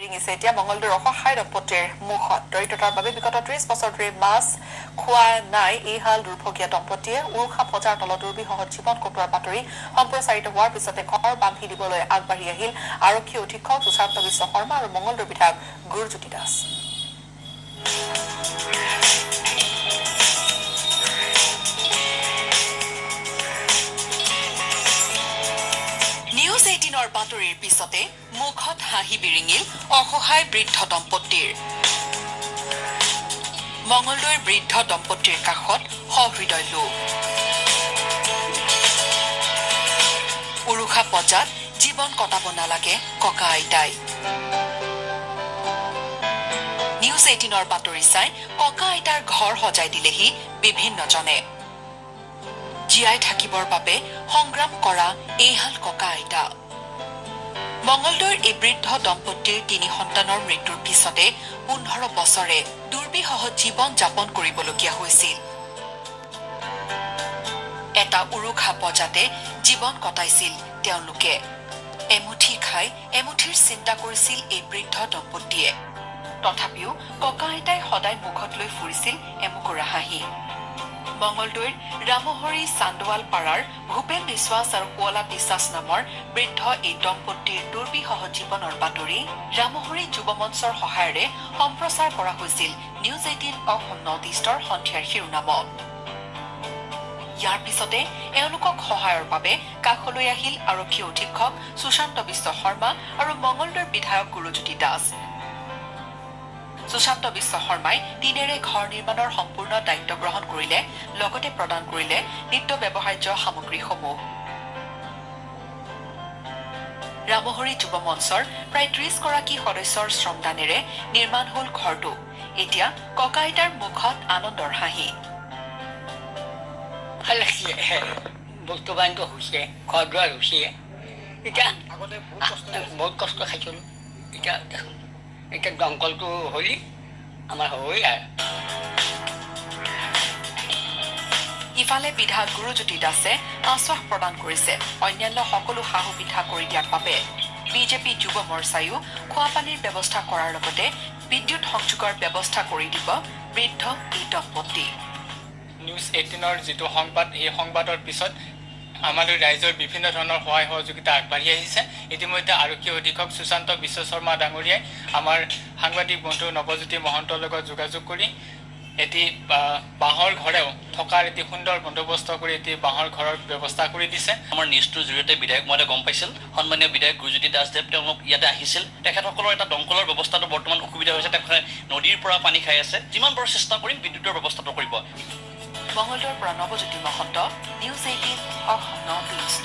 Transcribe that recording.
বিৰিঙিছে এতিয়া মঙলদৈৰ অসহায় দম্পতীৰ মুখত। দৰিদ্ৰতাৰ বাবে বিগত 30 বছৰ ধৰি মাছ খোৱা নাই এইহাল দুৰ্ভগীয়া দম্পতীয়ে। উৰুখা পজাৰ তলত দুৰ্বিসহ জীৱন কটোৱাৰ বাতৰি সম্প্ৰচাৰিত হোৱাৰ পিছতে ঘৰ বান্ধি দিবলৈ আগবাঢ়ি আহিল আৰক্ষী অধীক্ষক সুশান্ত বিশ্ব শৰ্মা আৰু মঙলদৈৰ বিধায়ক গুৰুজ্যোতি দাস। নিউজ 18ৰ বাতৰিৰ পিছতে মুখত হাঁহি বিৰিঙিল অসহায় বৃদ্ধ দম্পতীৰ। মঙলদৈৰ বৃদ্ধ দম্পতীৰ কাষত সহৃদয় লোক। উৰুখা পজাত জীৱন কটাব নালাগে ককা আইতাই। নিউজ 18ৰ বাতৰি চাই ককা আইতাৰ ঘৰ সজাই দিলেহি বিভিন্নজনে। জীয়াই থাকিবৰ বাবে সংগ্ৰাম কৰা এইহাল ককা আইতা। মঙলদৈৰ এই বৃদ্ধ দম্পতীৰ 3 সন্তানৰ মৃত্যুৰ পিছতে 15 বছৰে দুৰ্বিসহ জীৱন যাপন কৰিবলগীয়া হৈছিল। এটা উৰুখা পজাতে জীৱন কটাইছিল তেওঁলোকে। এমুঠি খাই এমুঠিৰ চিন্তা কৰিছিল এই বৃদ্ধ দম্পতীয়ে। তথাপিও ককা আইতাই সদায় মুখত লৈ ফুৰিছিল এমুকুৰা হাঁহি। মঙলদৈৰ ৰামহৰি চান্দোৱাল পাৰাৰ ভূপেন বিশ্বাস আৰু শুৱলা বিশ্বাস নামৰ বৃদ্ধ এই দম্পতীৰ দুৰ্বিসহ জীৱনৰ বাতৰি ৰামহৰি যুৱ মঞ্চৰ সহায়েৰে সম্প্ৰচাৰ কৰা হৈছিল নিউজ 18 অসম নৰ্থ ইষ্টৰ সন্ধিয়াৰ শিৰোনামত। ইয়াৰ পিছতে এওঁলোকক সহায়ৰ বাবে কাষলৈ আহিল আৰক্ষী অধীক্ষক সুশান্ত বিশ্ব শৰ্মা আৰু মঙলদৈৰ বিধায়ক গুৰুজ্যোতি দাস। সুশান্ত বিশ্ব শৰ্মাই টিনেৰে ঘৰ নিৰ্মাণৰ সম্পূৰ্ণ দায়িত্ব গ্ৰহণ কৰিলে, লগতে প্ৰদান কৰিলে নিত্য ব্যৱহাৰ্য সামগ্ৰীসমূহ। ৰামহৰি যুৱ মঞ্চৰ প্ৰায় 30 গৰাকী সদস্যৰ শ্ৰমদানেৰে নিৰ্মাণ হ'ল ঘৰটো। এতিয়া ককা আইতাৰ মুখত আনন্দৰ হাঁহি। ভাল লাগিছে, বস্তু বান্ধ হৈছে, ঘৰ দুৱাৰ হৈছে। এতিয়া বহুত কষ্ট খাইছিলোঁ, এতিয়া এতিয়া দমকলটো হ'লি আমাৰ হৈ আৰু। ইফালে বিধায়ক গুৰুজ্যোতি দাসে আশ্বাস প্ৰদান কৰিছে অন্যান্য সকলো সা সুবিধা কৰি দিয়াৰ বাবে। বিজেপি যুৱ মৰ্চায়ো খোৱাপানীৰ ব্যৱস্থা কৰাৰ লগতে বিদ্যুৎ সংযোগৰ ব্যৱস্থা কৰি দিব বৃদ্ধ এই দম্পতী। নিউজ 18ৰ যিটো সংবাদ, এই সংবাদৰ পিছত আমালৈ ৰাইজৰ বিভিন্ন ধৰণৰ সহায় সহযোগিতা আগবাঢ়ি আহিছে। ইতিমধ্যে আৰক্ষী অধীক্ষক সুশান্ত বিশ্ব শৰ্মা ডাঙৰীয়াই আমাৰ সাংবাদিক বন্ধু নৱজ্যোতি মহন্তৰ লগত যোগাযোগ কৰি এটি বাঁহৰ ঘৰেও থকাৰ এটি সুন্দৰ বন্দোবস্ত কৰি এটি বাঁহৰ ঘৰৰ ব্যৱস্থা কৰি দিছে। আমাৰ নিউজটোৰ জৰিয়তে বিধায়ক মহোদয়ে গম পাইছিল, সন্মানীয় বিধায়ক গুৰুজ্যোতি দাসদেৱ তেওঁলোক ইয়াতে আহিছিল। তেখেতসকলৰ এটা দমকলৰ ব্যৱস্থাটো বৰ্তমান অসুবিধা হৈছে, তেখেতে নদীৰ পৰা পানী খাই আছে। যিমান পাৰোঁ চেষ্টা কৰিম বিদ্যুতৰ ব্যৱস্থাটো কৰিব। মঙলদৈৰ পৰা Nabajyoti Mahanta, news 18 Assam north east.